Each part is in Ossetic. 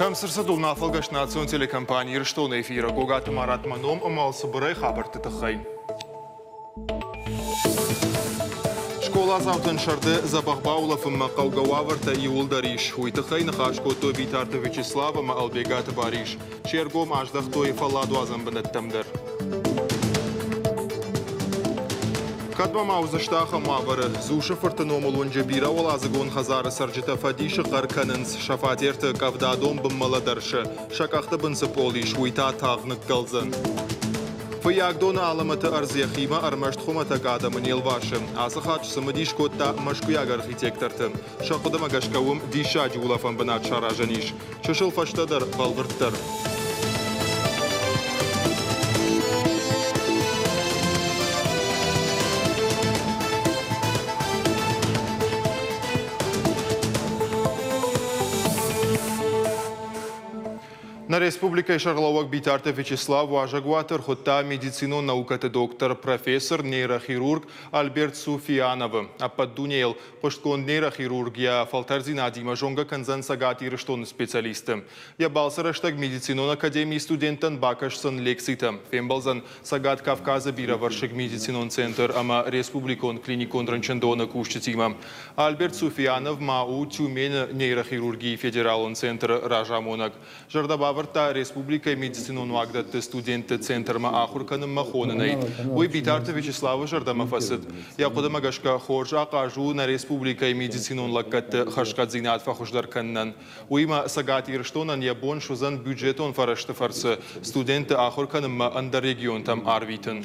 Кӕм цы рцыд, уым афӕлгӕст национ телекомпани Ирыстоны эфиры Гогаты Марат мӕ ном ӕмӕ цыбырӕй хабӕртты тыххӕй. Скъоладзаутӕн сӕрды дзӕбӕх баулӕфынмӕ хъӕугӕ уавӕртӕ иууылдӕр ис. Уый тыххӕй ныхас кодтой Битарты Вячеслав ӕмӕ Ӕлбегаты Барис. Се ргом аздӕхтой фӕлладуадзӕн бынӕттӕм дӕр. Кӕдмӕ ма уыдзысты ахӕм уавӕры? Дзусы-фырты номыл уынджы бирӕуӕладзыгон хӕдзары цӕрджытӕ фӕдисы хъӕр кӕнынц. Сӕ фатерты къӕвдадон бынмӕ лӕдӕрсы. Сӕ къӕхты бын цы пъол ис, уый та тагъд ныккӕлдзӕн. Фыййагдоны алӕмӕты ӕрдз йӕхимӕ ӕрмӕст хуымӕтӕг адӕмы не лвасы. Ацы хатт сцымыдис кодта мӕскуыйаг архитекторты. Сӕ хъуыдымӕ гӕсгӕ уым диссаджы улӕфӕн бынат саразӕн ис. Чысыл фӕстӕдӕр бӕлвырддӕр. Нӕ республикӕйы сӕргълӕууӕг Битарты Вячеслав уазӕгуаты ӕрхуыдта медицинон наукӕты доктор, профессор, нейрохирург Альберт Суфиановы. Ӕппӕт дунейыл Хъуыстгонд нейрохирург йӕ фӕлтӕрдзинадимӕ зонгӕ кӕндзӕн Цӕгат Ирыстоны специалистты. Йӕ балцы рӕстӕг медицинон академийы студенттӕн бакӕсдзӕн лекцитӕ, фембӕлдзӕн Цӕгат Кавказы бирӕвӕрсыг медицинон центр ӕмӕ республикон клиникон рынчындоны кусджытимӕ. Альберт Суфианов ма у Тюмены нейрохирургийы федералон центры разамонӕг. Зӕрдӕ бавӕрдта республикӕйы медицинон уагдӕтты студентты центрмӕ ахуыр кӕнынмӕ хонынӕй. Уый Битарты Вячеславы зӕрдӕмӕ фӕцыд. Йӕ хъуыдымӕ гӕсгӕ хорз ахъаз у нӕ республикӕйы медицинон лӕггӕдты хӕрзхъӕддзинад фӕхуыздӕр кӕнынӕн. Уыимӕ Цӕгат Ирыстонӕн йӕ бон суыдзӕн бюджетон фӕрӕзты фӕрцы студентты ахуыр кӕнынмӕ ӕндӕр регионтӕм арвитын.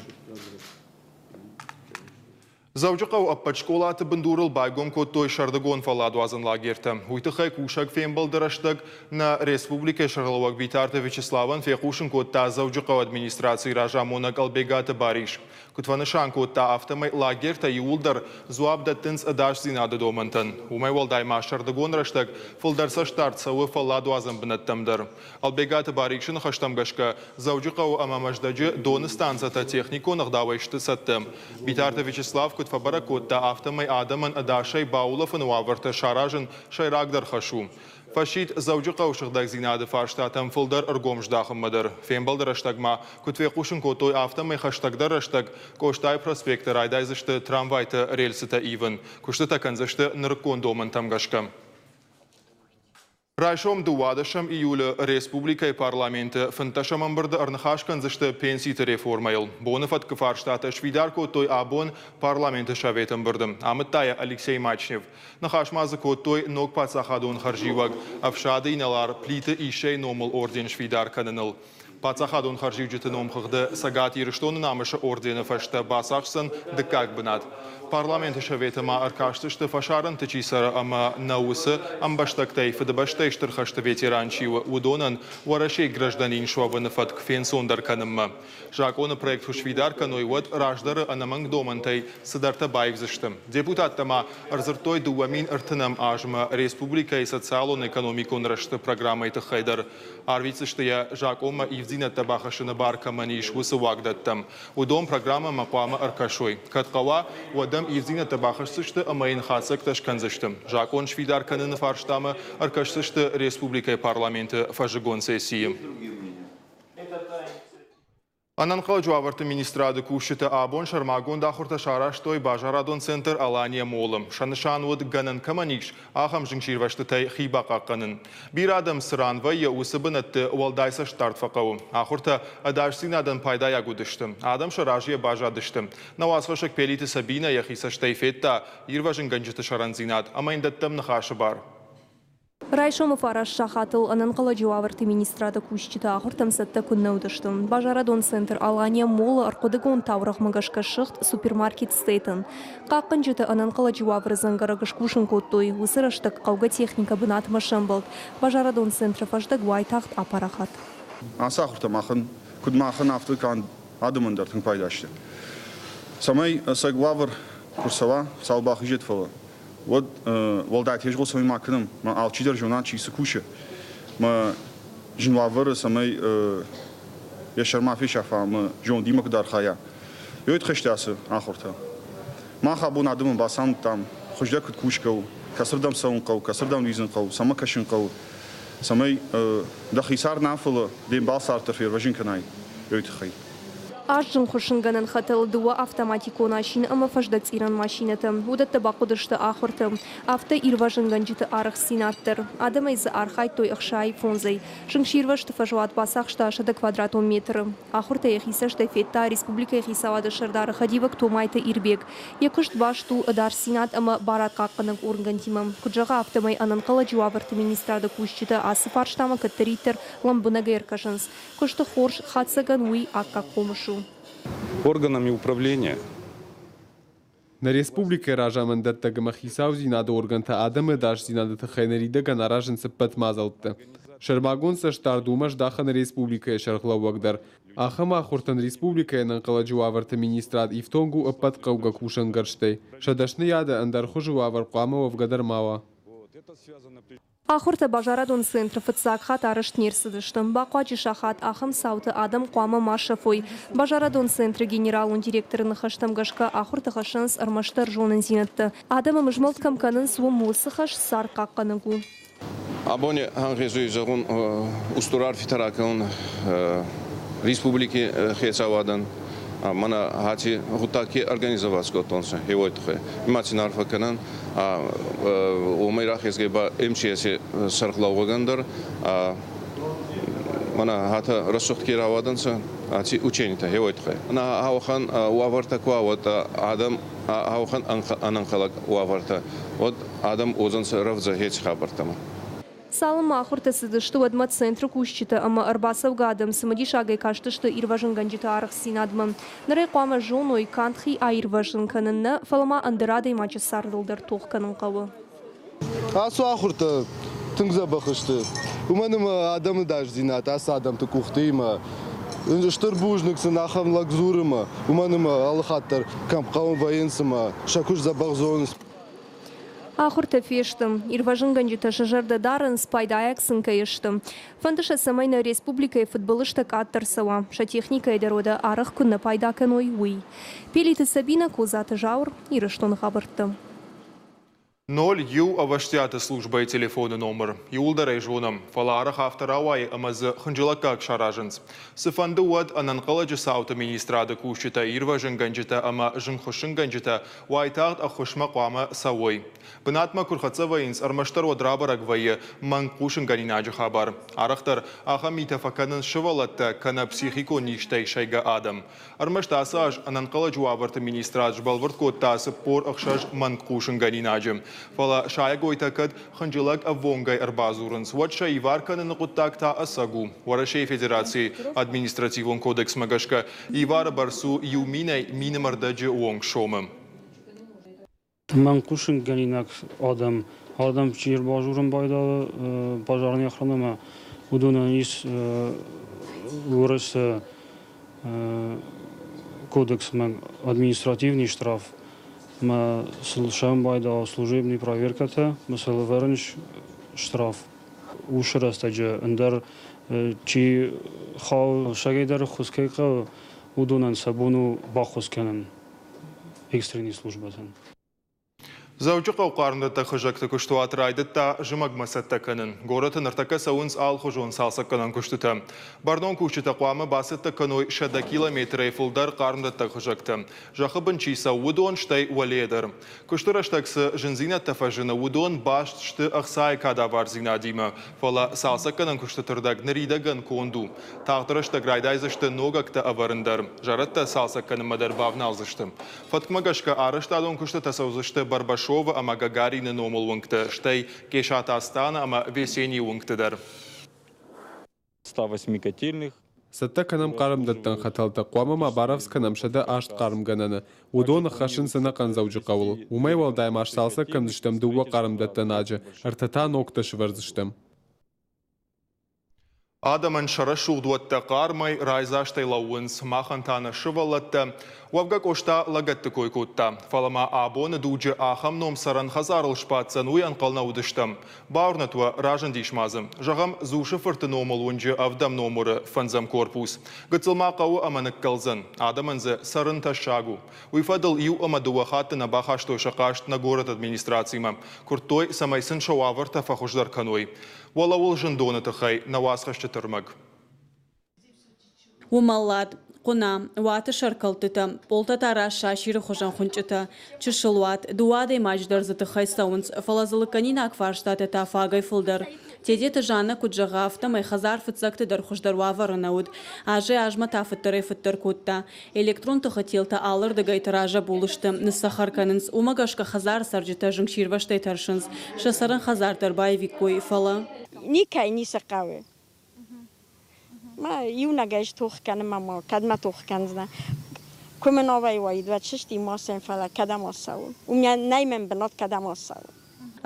Дзӕуджыхъӕуы ӕппӕт скъолаты бындурыл байгом кодтой сӕрдыгон фӕлладуадзӕн лагертӕ. Уый тыххӕй кусӕг фембӕлды рӕстӕг нӕ республикӕйы сӕргълӕууӕг Битарты Вячеславӕн фехъусын кодта Дзӕуджыхъӕуы администрацийы разамонӕг Ӕлбегаты Барис. Куыд фӕнысан кодта, афтӕмӕй лагертӕ иууылдӕр дзуапп дӕттынц ӕдасдзинады домӕнтӕн. Уымӕй уӕлдай ма сӕрдыгон рӕстӕг фылдӕр цӕстдард цӕуы фӕлладуадзӕн бынӕттӕм дӕр. Ӕлбегаты Барисы ныхӕстӕм гӕсгӕ, Дзӕуджыхъӕуы ӕмӕ Мӕздӕджы доны станцӕтӕ техникон ӕгъдауӕй сты цӕттӕ. Битарты Вячеслав куыд фӕбӕрӕг кодта, афтӕмӕй адӕмӕн ӕдасӕй баулӕфыны уавӕртӕ саразын сӕйрагдӕр хӕс у. Фӕсидт Дзӕуджыхъӕуы сыгъдӕгдзинады фарстатӕм фылдӕр ӕргом здахынмӕ дӕр. Фембӕлды рӕстӕг ма куыд фехъусын кодтой, афтӕмӕй хӕстӕгдӕр рӕстӕг Къостайы проспекты райдайдзысты трамвайты рельсытӕ ивын. Куыстытӕ кӕндзысты нырыккон домӕнтӕм гӕсгӕ. Райсом 12 июлы республикӕйы парламенты 15-ӕм ӕмбырды ӕрныхас кӕндзысты пенситы реформӕйыл. Боны фӕткы фарстатӕ сфидар кодтой абон парламенты советы ӕмбырды, амыдта йӕ Алексей Мачнев. Ныхас ма дзы кодтой ног паддзахадон хӕрзиуӕг ӕфсады инӕлар Плиты Иссӕйы номыл орден сфидар кӕныныл. Паддзахадон хӕрзиуджыты номхыгъды Цӕгат Ирыстоны Намысы ордены фӕстӕ бацахсдзӕн дыккаг бынат. Парламенты советы ма ӕркастысты фӕсарӕнты чи цӕры ӕмӕ нӕ уыцы ӕмбӕстӕгтӕй Фыдыбӕстӕйы Стыр хӕсты ветеран чи у, уыдонӕн Уӕрӕсейы гражданин суӕвыны фӕтк фенцондӕр кӕнынмӕ. Закъоны проект куы сфидар кӕной, уӕд раздӕры ӕнӕмӕнг домӕнтӕй цыдӕртӕ баивдзысты. Депутаттӕ ма ӕрдзырдтой 2030 азмӕ республикӕйы социалон-экономикон рӕзты программӕйы тыххӕй дӕр. Арвитдзысты йӕ, закъонмӕ ивддзинӕдтӕ бахӕссыны бар кӕмӕн ис, уыцы уагдӕттӕм. Уыдон программӕмӕ хъуамӕ ӕркӕсой. Кӕд хъӕуа, уӕд ӕм ивддзинӕдтӕ бахӕсдзысты ӕмӕ йын хатдзӕгтӕ скӕндзысты. Закъон сфидар кӕныны фарстамӕ ӕркӕсдзысты республикӕйы парламенты фӕззыгон сессийы. Ӕнӕнхъӕлӕджы уавӕрты министрады кусджытӕ абон сӕрмагонд ахуыртӕ сарӕзтой базарадон центр Алания Молл-ы. Сӕ нысан уыд, гӕнӕн кӕмӕн ис, ахӕм зынгсирвӕзтытӕй хи бахъахъхъӕнын. Бирӕ адӕм цы ран вӕййы, уыцы бынӕтты уӕлдай цӕстдард фӕхъӕуы. Ахуыртӕ ӕдасдзинадӕн пайдайаг уыдысты. Адӕм сӕ разыйӕ баззадысты. Нӕ уацхӕссӕг Пелиты Сабинӕ йӕхи цӕстӕй федта ирвӕзынгӕнджыты сӕрӕндзинад ӕмӕ йын дӕттӕм ныхасы бар. Райсомы фараст сахатыл ӕнӕнхъӕлӕджы уавӕрты министрады кусджытӕ ахуыртӕм цӕттӕ куыннӕ уыдысты. Базарадон центр Алания Молл-ы ӕрхъуыдыгонд таурӕгъмӕ гӕсгӕ ссыгъд супермаркет Стейтен. Хъахъхъӕнджыты ӕнӕнхъӕлӕджы уавӕры дзӕнгӕрӕг скусын кодтой. Уыцы рӕстӕг хъӕугӕ техникӕ бынатмӕ сӕмбӕлд. Базарадон центры фӕздӕг уайтагъд апарахат. Ацы ахуыртӕ махӕн, куыд махӕн, афтӕ канд адӕмӕн дӕр тынг пайда сты. Цӕмӕй ӕцӕг уавӕр куы рцӕуа, цал бахизӕд, фӕлӕ уӕд уӕлдай тезгъо цӕмӕй ма кӕнӕм, мӕ алчидӕр зона, чи цы кусы. Мӕ зын уавӕры цӕмӕй йӕ сӕр ма фесафа ӕмӕ зондимӕ куыд архайа. Ёй тыххӕй ацы ахуыртӕ. Мах абон адӕмӕн бацамыдтам, хуыздӕр куыд кусгӕ у, кӕцырдӕм цӕуын хъӕуы, кӕцырдӕм лидзын хъӕуы, цӕмӕ кӕсын хъӕуы. Цӕмӕй дӕхи цард нӕ, фӕлӕ де мбал цард дӕр фервӕзын кӕнай, уый тыххӕй. Азджын хуыссынгӕнӕн хӕтӕлы дыууӕ автоматикон асин ӕмӕ фӕздӕгцъирӕн машинӕтӕ. Уыдӕттӕ бахъуыдысты ахуырты. Афтӕ ирвӕзынгӕнджыты арӕхстдзинад дӕр. Адӕмӕй дзы архайдтой 65-ӕй. Зынгсирвӕзты фӕзуат бацахста 100 квадратон метры. Ахуыртӕ йӕхи цӕстӕй федта республикӕйы хицауады сӕрдары хӕдивӕг Томайты Ирбег. Йӕ куыст баст у ӕдасдзинад ӕмӕ барадхъахъхъӕнӕг оргӕнтимӕ. Куыд зӕгъы, афтӕмӕй ӕнӕнхъӕлӕджы уавӕрты министрады кусджытӕ ацы фарстамӕ кӕддӕриддӕр лӕмбынӕгӕй ӕркӕсынц. Куысты хорз хатдзӕгӕн уый аккаг хъомыс у. Органами управления Нӕ республикӕйы разамынддӕттӕг ӕмӕ хицаудзинады органтӕ адӕмы ӕдасдзинады тыххӕй ныридӕгӕн аразынц ӕппӕт мадзӕлттӕ. Сӕрмагонд цӕстдард уымӕ здахы нӕ республикӕйы сӕргълӕууӕг дӕр. Ахӕм ахуыртӕн республикӕйы ӕнӕнхъӕлӕджы уавӕрты министрад ифтонг у ӕппӕт хъӕугӕ кусӕнгӕрзтӕй. Сӕ дӕсныйады ӕндӕр хуызы уавӕр хъуамӕ уӕвгӕ дӕр ма уа. Ахуыртӕ базарадон центры фыццаг хатт арӕзт не рцыдысты. Бахъуаджы сахат ахӕм цауты адӕм хъуамӕ ма сӕфой. Базарадон центры генералон директоры ныхӕстӕм гӕсгӕ ахуырты хӕссынц ӕрмӕстдӕр зонындзинӕдтӕ. Адӕм ӕмызмӕлд кӕм кӕнынц, уым уыцы хӕс цард хъахъхъӕнӕг у. Абони ӕнгъезуй зӕгъун устур арфитӕ ракӕнун республики хецауадӕн, мӕнӕ аци гъуддаг ке организовать кодтонцӕ, уой туххӕй. Ма син арфӕ кӕнӕн. Уомӕй рахезгӕй ба МЧС-и сӕргълӕууӕгӕн дӕр мӕнӕ хатӕ рӕсугъд ке рауадӕнцӕ аци ученитӕ, уой туххӕй. Ауӕхӕн уавӕртӕ ку уа, уӕд адӕм ауӕхӕн ӕнӕнхъӕлӕг уавӕртӕ, уӕд адӕм уодзӕнцӕ рӕвдзӕ еци хабӕрттӕмӕ. Цалынмӕ ахуыртӕ цыдысты, уӕдмӕ центры кусджытӕ ӕмӕ ӕрбацӕугӕ адӕм цымыдисагӕй кастысты ирвӕзынгӕнджыты арӕхстдзинадмӕ. Ныр ӕй хъуамӕ зоной, канд хи аирвӕзын кӕнын нӕ, фӕлӕ ма ӕндӕр адӕймаджы цардыл дӕр тох кӕнын хъӕуы. Ацы ахуыртӕ тынг дзӕбӕх сты, уымӕн ӕмӕ адӕмы ӕдасдзинад ацы адӕмты къухтимӕ. Стыр бузныг сын ахӕм лӕг дзуры мӕ, уымӕн ӕмӕ алыхатт дӕр кӕм хъӕуы вӕййынц ӕмӕ сӕ куыст дзӕбӕх зонынц. Ахуыртӕ фесты. Ирвӕзынгӕнджытӕ сӕ зӕрдӕ дарынц, пайдайаг сын кӕй сты. Фӕнды сӕ, цӕмӕй нӕ республикӕйы фыдбылызтӕ къаддӕр цӕуа, сӕ техникӕйы дӕр уӕдӕ арӕх куы нӕ пайда кӕной, уый. Пелиты Сабинӕ, Козаты Зауыр, Ирыстоны хабӕрттӕ. 01 ӕвӕстиаты службӕйы телефоны номыр. Иууылдӕр ӕй зонӕм, фӕлӕ арӕх афтӕ рауайы ӕмӕ дзы хынджылӕггаг саразынц. Цыфӕнды уӕд, ӕнӕнхъӕлӕджы цауты министрады кусджытӕ, ирвӕзынгӕнджытӕ ӕмӕ зынгхуыссынгӕнджытӕ уайтагъд ӕххуысмӕ хъуамӕ цӕуой. Бынатмӕ куы рхӕццӕ вӕййынц, ӕрмӕстдӕр уӕд рабӕрӕг вӕййы мӕнг хъусынгӕнинаджы хабар. Арӕхдӕр ахӕм митӕ фӕкӕнынц сывӕллӕттӕ кӕнӕ психикон низтӕй сӕйгӕ адӕм. Ӕрмӕст ацы аз ӕнӕнхъӕлӕджы уавӕрты министрад сбӕлвырд кодта 46 мӕнг хъусынгӕнинаджы. Фӕлӕ сайӕгойтӕ кӕд хынджылӕг ӕввонгӕй ӕрбадзурынц, уӕд сӕ ивар кӕныны хъуыддаг та ӕцӕг у. Уӕрӕсейы Федерацийы административон кодексмӕ гӕсгӕ ивары бӕрц у иу минӕй мины ӕрдӕджы онг сомы. Мӕн хъусынгӕнинаг адӕм, адӕм чи ӕрбазурын байдайы пожарный охранамӕ, уыдонӕн ис Уӕрӕсе кодексмӕ административный штраф ӕмӕ сыл сӕм байдауы служебный проверкӕтӕ ӕмӕ сыл ӕвӕрынц штраф. Уыцы рӕстӕджы ӕндӕр чи хауы, сӕрӕй дӕр ӕххуыс кӕй хъӕуы, уыдонӕн сӕ бон у баххуыс кӕнын экстренный службӕтӕн. Дзӕуджыхъӕуы хъармдӕттӕг хызӕгты куыстуат райдыдта зымӕгмӕ цӕттӕ кӕнын. Горӕты ныртӕккӕ цӕуынц алыхуызон цалцӕггӕнӕн куыстытӕ. Бӕрнон кусджытӕ хъуамӕ бацӕттӕ кӕной 100 километрӕй фылдӕр хъармдӕттӕг хызӕгтӕ. Зӕххы бын чи цӕуы, уыдон, стӕй уӕлейӕ дӕр. Куысты рӕстӕг цы зындзинӕдтӕ фӕзыны, уыдон баст сты ӕхцайы кадавардзинадимӕ. Фӕлӕ цалцӕггӕнӕн куыстыты рдӕг ныридӕгӕн конд у. Тагъд рӕстӕг райдайдзысты ногӕгтӕ ӕвӕрын дӕр. Зӕрӕдтӕ цалцӕг кӕнынмӕ дӕр бавналдзысты. Фӕткмӕ гӕсгӕ арӕзтадон куыстытӕ цӕудзысты Барбашовы ӕмӕ Гагарины номыл уынгты, стӕй Къесаты Астаны ӕмӕ Весенийы уынгты дӕр. 108 котельных. Цӕттӕ кӕнӕм хъармдӕттӕн хӕтӕлтӕ, хъуамӕ ма барӕвдз кӕнӕм 108 хъармгӕнӕны. Уыдон ӕххӕссынц ӕнӕхъӕн Дзӕуджыхъӕуыл. Уымӕй уӕлдай ма сцалцӕг кӕндзыстӕм дыууӕ хъармдӕттӕн аджы, ӕртӕ та ногтӕ сывӕрдзыстӕм. Адӕмӕн сӕ рӕсугъд уӕттӕ хъармӕй, райдзастӕй лӕууынц, махӕн та нӕ сывӕллӕттӕ. Уӕвгӕ Къоста лӕгӕтты кой кодта, фӕлӕ ма абоны дуджы ахӕм ном цӕрӕн хӕдзарыл сбаддзӕн, уый ӕнхъӕл нӕ уыдыстӕм. Бауырнӕт уӕ, разындис ма дзы. Зӕгъӕм, Дзусы-фырты номыл уынджы ӕвдӕм номыры фӕндзӕм корпус. Гыццыл ма хъӕуы ӕмӕ ныккӕлдзӕн. Адӕмӕн дзы цӕрын тӕссаг у. Уый фӕдыл иу ӕмӕ дыууӕ хатты нӕ бахастой сӕ хъаст нӕ горӕты администрацимӕ. Куырдтой, цӕмӕй сын сӕ уавӕртӕ фӕхуыздӕр кӕной. Уӕлӕуыл зындоны тыххӕй нӕ уацхӕсджыты ӕрмӕг. Уымӕлад, хъуына, уаты сӕркӕлдтытӕ, пъолтӕ та раст сасиры хуызӕн хуынчъытӕ. Чысыл уат, дыууӕ адӕймаджы дӕр дзы тыххӕй цӕуынц, фӕлӕ дзы лыггӕнинаг фарстатӕ та фагӕй фылдӕр. Тедеты Жаннӕ куыд зӕгъы, афтӕмӕй хӕдзар фыццӕгты дӕр хуыздӕр уавӕры нӕ уыд. Азӕй-азмӕ та фыддӕрӕй-фыддӕр кодта. Электрон тыхы телтӕ алырдыгӕйты разӕбул сты, ныццӕхӕр кӕнынц. Уымӕ гӕсгӕ хӕдзары цӕрджытӕ зынгсирвӕзтӕй тӕрсынц. Сӕ цӕрӕн хӕдзар дӕр баивиккой, фӕлӕ. Никӕй ницы хъӕуы. Ма иунӕгӕй стох кӕнын ма ма кӕдмӕ тох кӕндзынӕ. Куы мын авӕй уаид, уӕд сысти ма сӕм, фӕлӕ кӕдӕм ацӕуын? Уым нӕй мӕн бынат, кӕдӕм ацӕуын?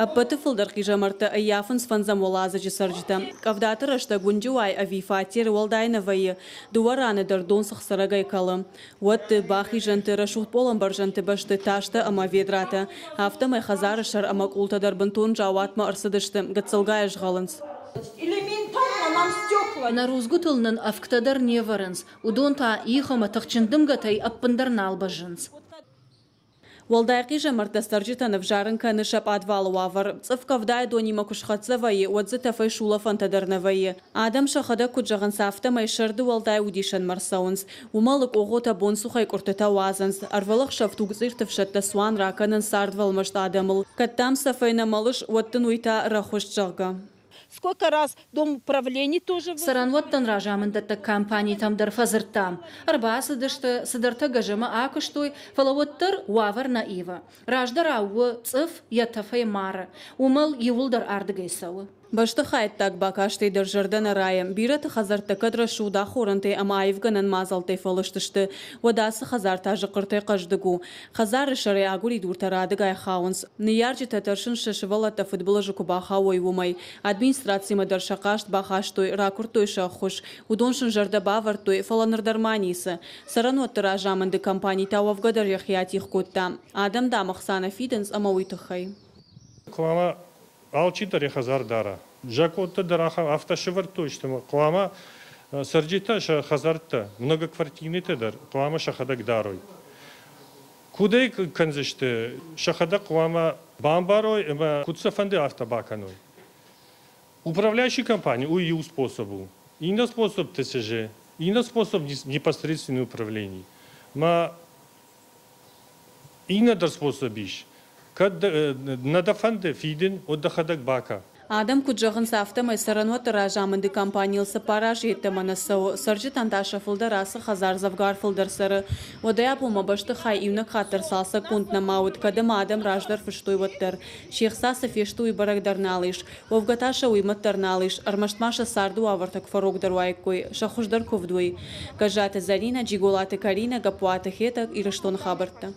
Ӕппӕты фылдӕр хъизӕмӕрттӕ ӕййафынц фӕндзӕм уӕладзыджы цӕрджытӕ. Къӕвдаты рӕстӕг уынджы уай ӕви фатеры уӕлдай нӕ вӕййы, дыууӕ раны дӕр дон цыхцырӕгӕй кӕлы. Уӕтты, бахизӕнты, рӕсугъд пъолӕмбӕрзӕнты бӕсты тастӕ ӕмӕ ведратӕ. Афтӕмӕй хӕдзары сӕр ӕмӕ къултӕ дӕр бынтон заууатмӕ ӕрцыдысты, гыццылгай згъӕлынц. Нӕ рудзгуытыл нын ӕвгтӕ дӕр не вӕрынц, уыдон та их ӕмӕ тыхджын дымгӕтӕй ӕппындӕр нал бӕззынц. Уӕлдай хъизӕмӕрттӕ цӕрджытӕн ӕвзарын кӕны сӕ пъадвалы уавӕр. Цъыф къӕвдайы донимӕ куы схӕццӕ вӕййы, уӕд дзы тӕфӕй сулӕфӕнтӕ дӕр нӕ вӕййы. Адӕм сӕхӕдӕг куыд зӕгъынц, афтӕмӕй сӕрды уӕлдай удисӕнмӕ рцӕуынц. Уымӕлы къогъотӕ бонцухӕй къуыртытӕ уадзынц. Ӕрвылӕхсӕв тугцъирты фсӕдтӕ цуан ракӕнынц цардвӕлмӕст адӕмыл. Кӕд, дам, цӕфӕй нӕ мӕлыс, уӕд дын уый та рӕхуыст, зӕгъгӕ. Сколько раз дом управление тоже. Цӕрӕнуӕттӕн разамынддӕттӕг компанитӕм дӕр фӕдзырдтам. Ӕрбацыдысты, цыдӕртӕ гӕзӕмӕ акуыстой, фӕлӕ уӕддӕр уавӕр нӕ ивы. Раздӕрау у цъыф йӕ тӕфӕй мары. Уымӕл иууылдӕр ардыгӕй цӕуы. Бӕстыхӕйттаг бакастӕй дӕр зӕрдӕ нӕ райы. Бирӕты хӕдзӕрттӕ кӕд рӕсугъд ахорӕнтӕй ӕмӕ аивгӕнӕн мадзӕлттӕй фӕлыст сты, уӕд ацы хӕдзар та зыхъхъыртӕй хъӕздыг у. Хӕдзары сӕрӕй агуыридуртӕ радыгай хауынц. Ныййарджытӕ тӕрсынц сӕ сывӕллӕттӕ фыдбылызы куы бахауой, уымӕй. Администрацимӕ дӕр сӕ хъаст бахастой, ракуырдтой сӕ ӕххуыс. Уыдон сын зӕрдӕ бавӕрдтой, фӕлӕ ныр дӕр ма ницы. Цӕрӕнуӕтты разамынды компани та уӕвгӕ дӕр йӕхи атигъ кодта. Адӕм, дам, ӕхца нӕ фидынц ӕмӕ уый тыххӕй. Хъуамӕ алчидӕр йӕ хӕдзар дара. Закъонтӕ дӕр афтӕ сӕвӕрдтой сты ӕмӕ хъуамӕ цӕрджытӕ сӕ хӕдзӕрттӕ, многоквартирныйтӕ дӕр хъуамӕ сӕхӕдӕг дарой. Куыд ӕй кӕндзысты, сӕхӕдӕг хъуамӕ бамбарой ӕмӕ куыд сӕ фӕнды, афтӕ бакӕной. Управляющий компани уый иу способ у. Иннӕ способ ТСЖ, иннӕ способ непосредственное управление. Ма Иннӕ дӕр способ ис. Кӕд нӕ дӕ фӕнды фидын, уӕд дӕхӕдӕг бакӕ. Адӕм куыд зӕгъынц, афтӕмӕй цӕрӕнуӕтты разамынды компанийыл цыппар азы йеддӕмӕ нӕ цӕуы, цӕрджытӕн та сӕ фылдӕр ацы хӕдзар дзӕвгар фылдӕр цӕры. Уӕдӕй абонмӕ бӕстыхай иунӕг хатт дӕр цалцӕггонд нӕма уыд, кӕд ӕмӕ адӕм раздӕр фыстой, уӕддӕр. Се хца цы фесты, уый бӕрӕг дӕр нал ис. Уӕвгӕ та сӕ уый мӕт дӕр нал ис, ӕрмӕст ма сӕ царды уавӕртӕ куы фӕрогдӕр уаиккой, сӕ хуыздӕр куывд уый. Гӕззаты Зӕринӕ, Джиголаты Каринӕ, Гаппуаты Хетӕг, Ирыстоны хабӕрттӕ.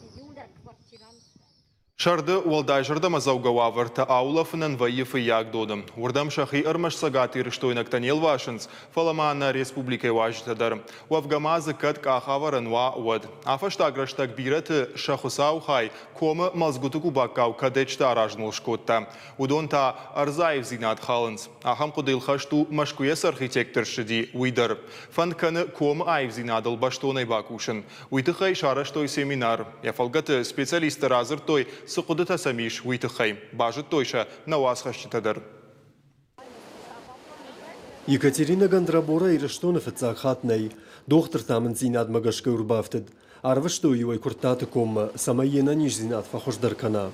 Сӕрды уӕлдай зӕрдӕмӕдзӕугӕ уавӕртӕ аулӕфынӕн вӕййы Фыййагдоны. Уырдӕм сӕхи ӕрмӕст цӕгатирыстойнӕгтӕ не лвасынц, фӕлӕ ма нӕ республикӕйы уазджытӕ дӕр. Уӕвгӕ ма дзы кӕд къахӕвӕрӕн уа, уӕд. А фӕстаг рӕстӕг бирӕты сӕ Хуыцауы хай комы мӕлдзгуыты къубаккау коттеджтӕ аразыныл скодта. Уыдон та ӕрдзы аивдзинад халынц. Ахӕм хъуыдыйыл хӕст у, Мӕскуыйӕ цы архитектор ссыди, уый дӕр. Фӕнд кӕны комы аивдзинадыл бӕстонӕй бакусын. Уый тыххӕй сарӕзтой семинар. Йӕ фӕлгӕты специалисттӕ радзырдтой, цы хъуыдытӕ сӕм ис, уый тыххӕй. Базыдтой сӕ нӕ уацхӕсджытӕ дӕр. Екатерина Гондрабора Ирыстоны фыццаг хатт нӕй. Дохтырты амынддзинадмӕ гӕсгӕ ӕрбафтыд. Арвыстой-иу ӕй Куырттаты коммӕ, цӕмӕй йе нӕниздзинад фӕхуыздӕр кӕна.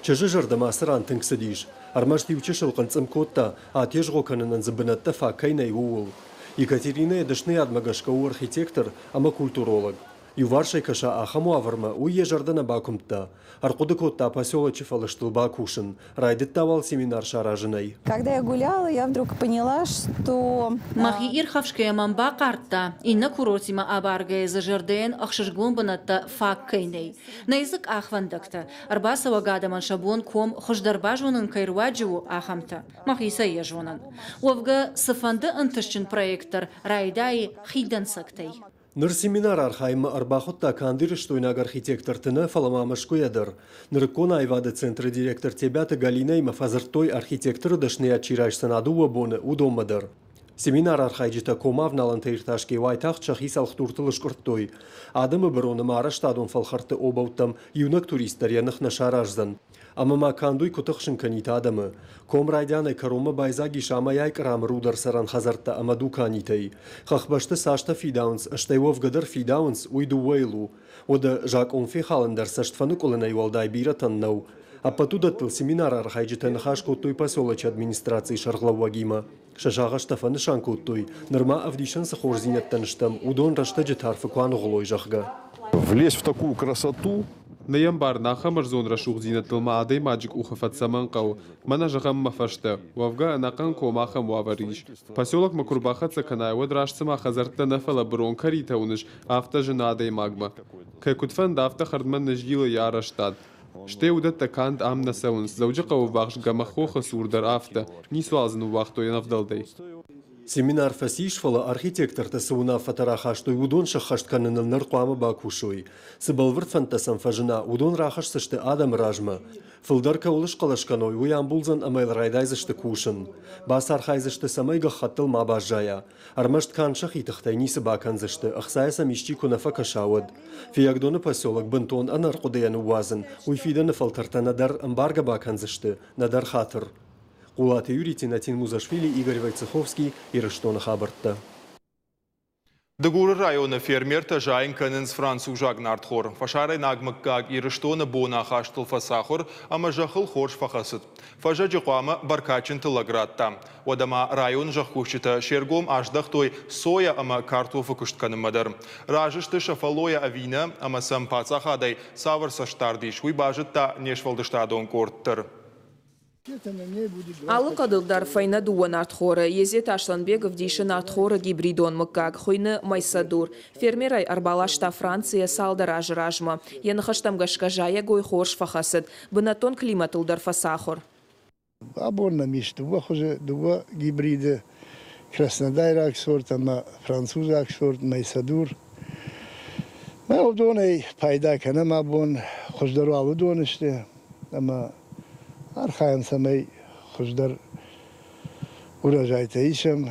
Чызджы зӕрдӕмӕ ацы ран тынг цыдис. Ӕрмӕст иу чысыл хъынцъым кодта, атезгъо кӕнынӕн дзы бынӕттӕ фаг кӕй нӕй, ууыл. Екатеринӕ йӕ дӕсныйадмӕ гӕсгӕ у архитектор ӕмӕ культуролог. Иуварсӕй кӕса ахӕм уавӕрмӕ, уый йӕ зӕрдӕ нӕ бакуымдта. Ӕрхъуыды кодта поселочы фӕлыстыл бакусын. Райдыдта уал семинар саразынӕй. Когда я гуляла, я вдруг поняла, что... Мӕхи ирхӕфсгӕйӕ мӕм бахъардта, иннӕ курортимӕ абаргӕйӕ дзы зӕрдӕйӕн ӕхсызгон бынӕттӕ фаг кӕй нӕй. Нӕй дзы къахвӕндӕгтӕ, ӕрбацӕуӕг адӕмӕн сӕ бон ком хуыздӕр базонын кӕй руаджы у, ахӕмтӕ. Мӕхицӕй йӕ зонын. Уӕвгӕ, цыфӕнды ӕнтыстджын проект дӕр райдайы хи дӕнцӕгтӕй. Ныр семинар архайынмӕ ӕрбахуыдта канд ирыстойнаг архитекторты нӕ, фӕлӕ ма Мӕскуыйӕ дӕр. Нырыккон аивады центры директор Тебиаты Галинӕимӕ фӕдзырдтой архитекторы дӕсныйад чи райсдзӕн а дыууӕ боны, уыдонмӕ дӕр. Семинары архайджытӕ комы авналӕнтӕ иртасгӕ уайтагъд сӕхи цӕлхдуртыл скъуырдтой. Адӕмы бырон ӕмӕ арӕзтадон фӕлхӕртты обӕуттӕм иунӕг турист дӕр йӕ ных нӕ сараздзӕн. Ӕмӕ ма канд уый куы тыхсын кӕнид адӕмы. Ком райдианӕй кӕронмӕ байдзаг ис амӕй-ай кърамы рудӕр цӕрӕн хӕдзӕрттӕ ӕмӕ дуканитӕй. Хӕхбӕсты цастӕ фидауынц, стӕй уӕвгӕ дӕр фидауынц, уый дыууӕйыл у. Уӕдӕ закъон фехалын дӕр цӕстфӕныкъуылынӕй уӕлдай бирӕтӕн нӕу. Ӕппӕт уыдӕттыл семинары архайджытӕ ныхас кодтой поселочы администрацийы сӕргълӕууӕгимӕ. Сӕ сагъӕстӕ фӕнысан кодтой, нырма ӕвдисӕн цы хорздзинӕдтӕн стӕм, уыдон рӕстӕджы тарфы куы аныгъуылой, зӕгъгӕ. Влезть в такую красоту. Нӕ йӕм барын, ахӕм ӕрдзон рӕсугъддзинӕдтыл ма адӕймаджы къухы фӕцӕмӕн хъӕуы. Мӕнӕ зӕгъӕм мӕ фӕстӕ. Уӕвгӕ, ӕнӕхъӕн ком ахӕм уавӕры ис. Поселокмӕ куы рбахӕццӕ кӕнай, уӕд раст цыма хӕдзӕрттӕ нӕ, фӕлӕ бырон кӕритӕ уыныс, афтӕ зыны адӕймагмӕ. Кӕй куыд фӕнды, афтӕ хӕрдмӕ ныззилы йӕ арӕзтад. Стӕй уыдӕттӕ канд ам нӕ цӕуынц, Дзӕуджыхъӕуы ввахс Гӕмӕххохы цур дӕр афтӕ, ницуал дзы ныууагътой ӕнӕвдӕлдӕй. Семинар фӕцис, фӕлӕ архитектортӕ цы уынаффӕтӕ рахастой, уыдон сӕххӕст кӕныныл ныр хъуамӕ бакусой. Цы бӕлвырд фӕндтӕ сӕм фӕзына, уыдон рахӕсдзысты адӕмы размӕ. Фылдӕр кӕуыл схъӕлӕс кӕной, уый амбулдзӕн ӕмӕ йыл райдайдзысты кусын. Бацархайдзысты, цӕмӕй гӕххӕттыл ма баззайа. Ӕрмӕст канд сӕхи тыхтӕй ницы бакӕндзысты, ӕхцайӕ сӕм исчи куы нӕ фӕкӕса, уӕд. Фиййагдоны поселок бынтон ӕнӕрхъуыдыйӕ ныууадзын, уый фидӕны фӕлтӕртӕ нӕдӕр ӕмбаргӕ бакӕндзысты, нӕдӕр хатыр. Хъулаты Юрий, Тинатин Музашвили, Игорь Войцеховский, Ирыстоны хабӕрттӕ. Дыгуры районы фермертӕ зайын кӕнынц французаг нартхор. Фӕсарӕйнаг мыггаг Ирыстоны бонахастыл фӕцахуыр ӕмӕ зӕххыл хорз фӕхӕцыд. Фӕззӕджы хъуамӕ бӕркадджын тыллӕг радта. Уӕдӕ ма районы зӕхкусджытӕ се ргом аздӕхтой соя ӕмӕ картофы куыст кӕнынмӕ дӕр. Разы сты сӕ фӕллойӕ ӕви нӕ, ӕмӕ сӕм паддзахадӕй цавӕр цӕстдард ис, уый базыдта не сфӕлдыстадон къорд дӕр. Алы хъӕдыл дӕр фӕйнӕ дыууӕ нартхоры. Езеты Аслӕнбег ӕвдисы нартхоры гибридон мыггаг, хуыйны Майсадур. Фермер ӕй ӕрбаласта Францийӕ цалдӕр азы размӕ. Йӕ ныхӕстӕм гӕсгӕ зайӕгой хорз фӕхӕцыд. Бынӕттон климатыл дӕр фӕцахуыр. Абон нӕм ис дыууӕ хуызы, дыууӕ гибриды, краснодайраг сорт ӕмӕ французаг сорт Майсадур. Мӕ уыдонӕй пайда кӕнӕм абон, хуыздӕр уал уыдон сты ӕмӕ архайӕм, цӕмӕй хуыздӕр урожайтӕ исӕм.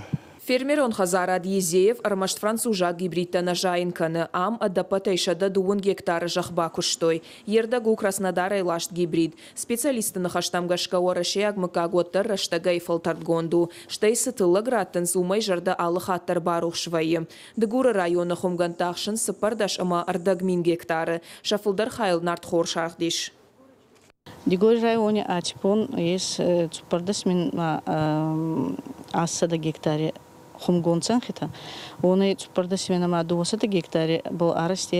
Фермерон хӕдзарад Езеев ӕрмӕст французаг гибридтӕ нӕ зайын кӕны. Ам ӕдӕппӕтӕй 130 гектары зӕхх бакуыстой. Йе рдӕг у Краснодарӕй ласт гибрид. Специалистты ныхӕстӕм гӕсгӕ уӕрӕсейаг мыггаг уӕддӕр рӕстӕгӕй фӕлтӕрдгонд у. Стӕй цы тыллӕг раттынц, уымӕй зӕрдӕ алы хатт дӕр барухс вӕййы. Дыгуры районы хуымгӕндтӕ ахсынц 14 ӕмӕ ӕрдӕг мин гектары. Сӕ фылдӕр хайыл нартхор сагъд ис. Дигори райони аци бон ес 14 мин 800 гектари хумгонд зӕнхитӕ. Уонӕй 14 мин ӕма 200 гектари был арӕзт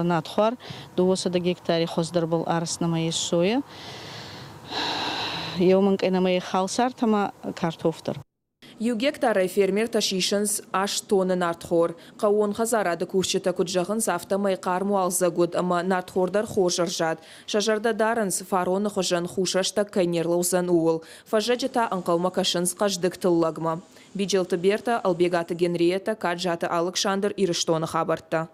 надхуар, 200 гектари хуӕздӕрбӕл арӕзт нӕмӕ ес соя, еу мӕнкъӕй нӕмӕ халсартӕ ӕма картоф дӕр. Иу гектарӕй фермертӕ сисынц аст тонны нартхор. Хъӕууон хӕдзарады кусджытӕ куыд зӕгъынц, афтӕмӕй хъарм уалдзӕг уыд ӕмӕ нартхор дӕр хорз ӕрзад. Сӕ зӕрдӕ дарынц, фароны хуызӕн хус рӕстӕг кӕй не рлӕудзӕн, ууыл. Фӕззӕджы та ӕнхъӕлмӕ кӕсынц хъӕздыг тыллӕгмӕ. Биджелты Бертӕ, Ӕлбегаты Генриетӕ, Каджаты Алыксандр, Ирыстоны хабӕрттӕ.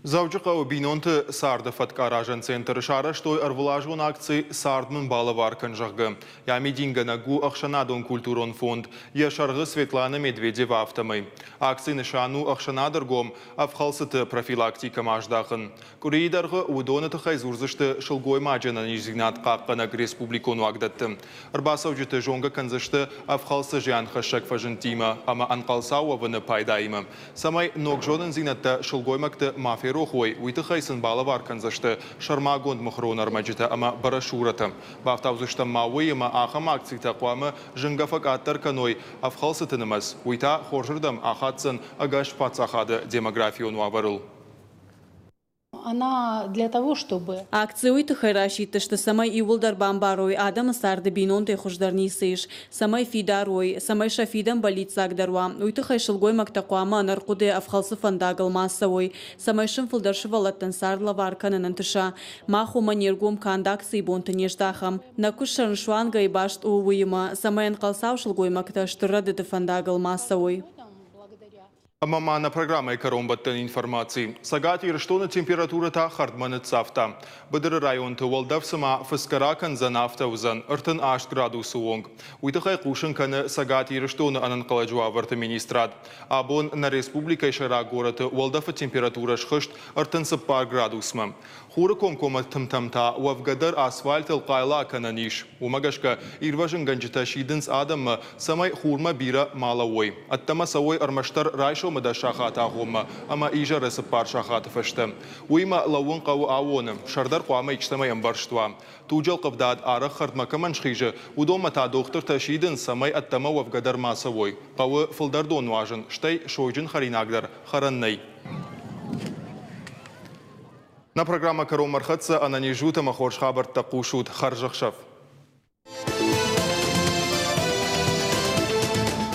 Дзӕуджыхъӕуы бинонты царды фӕткаразӕн центры сарӕзтой ӕрвылазон акци «Цард мын балӕвар кӕн», зӕгъгӕ. Йӕ амидингӕнӕг у ӕхсӕнадон-культурон фонд, йӕ сӕргъы Светлана Медведева, афтӕмӕй. Акцийы нысан у ӕхсӕнады ргом ӕфхӕлцыты профилактикӕмӕ аздахын. Къуырийы дӕргъы уыдоны тыххӕй дзурдзысты сылгоймаджы ӕнӕниздзинад хъахъхъӕнӕг республикон уагдӕтты. Ӕрбацӕуджыты зонгӕ кӕндзысты ӕфхӕлцы зианхӕссӕг фӕзындтимӕ ӕмӕ ӕнхъӕлцау уӕвыны пайдаимӕ. Цӕмӕй ног зонындзинӕдтӕ сылгоймӕгты ма ферох уой, уый тыххӕй сын балӕвар кӕндзысты сӕрмагонд мыхуырон ӕрмӕджытӕ ӕмӕ брошюрӕтӕ. Бафтаудзыстӕм ма уый, ӕмӕ ахӕм акцитӕ хъуамӕ зынгӕ фӕкъаддӕр кӕной ӕфхӕлцыты нымӕц, уый та хорзырдӕм ахаддзӕн ӕгас паддзахады демографион уавӕрыл. Она для того, чтобы... Акци уый тыххӕй расидтысты, цӕмӕй иууылдӕр бамбарой, адӕмы царды бинонтӕй хуыздӕр ницы ис, цӕмӕй фидар уой, цӕмӕй сӕ фидӕн бӕллиццагдӕр уа. Уый тыххӕй сылгоймӕгтӕ хъуамӕ ӕнӕрхъуыдыйӕ ӕфхӕлцы фӕндагыл ма цӕуой, цӕмӕй сын фылдӕр сывӕллӕттӕн цард лӕвар кӕнын ӕнтыса. Мах уымӕ не ргом канд акцийы бонты не здахӕм. Нӕ куыст сӕрнысуангӕй баст у уыимӕ, цӕмӕй ӕнхъӕлцау сылгоймӕгтӕ стыр рӕдыды фӕндагыл ма цӕуой. Ӕмӕ ма нӕ программӕйы кӕронбӕттӕн информаци. Цӕгат Ирыстоны температурӕ та хӕрдмӕ ныццавта. Быдыры районты уӕлдӕф цыма фыцгӕ ракӕндзӕн, афтӕ уыдзӕн 38 градусы онг. Уый тыххӕй хъусын кӕны Цӕгат Ирыстоны ӕнӕнхъӕлӕджы уавӕрты министрад. Абон нӕ республикӕйы сӕйраг горӕты уӕлдӕфы температурӕ схызт 34 градусмӕ. Хуры комкоммӕ тымтӕм та уӕвгӕ дӕр асфальтыл хъайла кӕнӕн ис. Уымӕ гӕсгӕ ирвӕзынгӕнджытӕ сидынц адӕммӕ, цӕмӕй хурмӕ бирӕ ма лӕууой. Ӕддӕмӕ цӕуой ӕрмӕстдӕр райсомы 10 сахаты агъоммӕ ӕмӕ изӕры 4 сахаты фӕстӕ. Уыимӕ лӕууын хъӕуы аууоны, сӕр дӕр хъуамӕ истӕмӕй ӕмбӕрзт уа. Туджы ӕлхъывдад арӕх хӕрдмӕ кӕмӕн схизы, уыдонмӕ та дохтыртӕ сидынц, цӕмӕй ӕддӕмӕ уӕвгӕ дӕр ма цӕуой. Хъӕуы фылдӕр дон нуазын, стӕй сойджын хӕринаг дӕр хӕрӕн нӕй. Нӕ программӕ кӕронмӕ ӕрхӕццӕ. Ӕнӕниз ут ӕмӕ хорз хабӕрттӕ хъусут. Хӕрзӕхсӕв!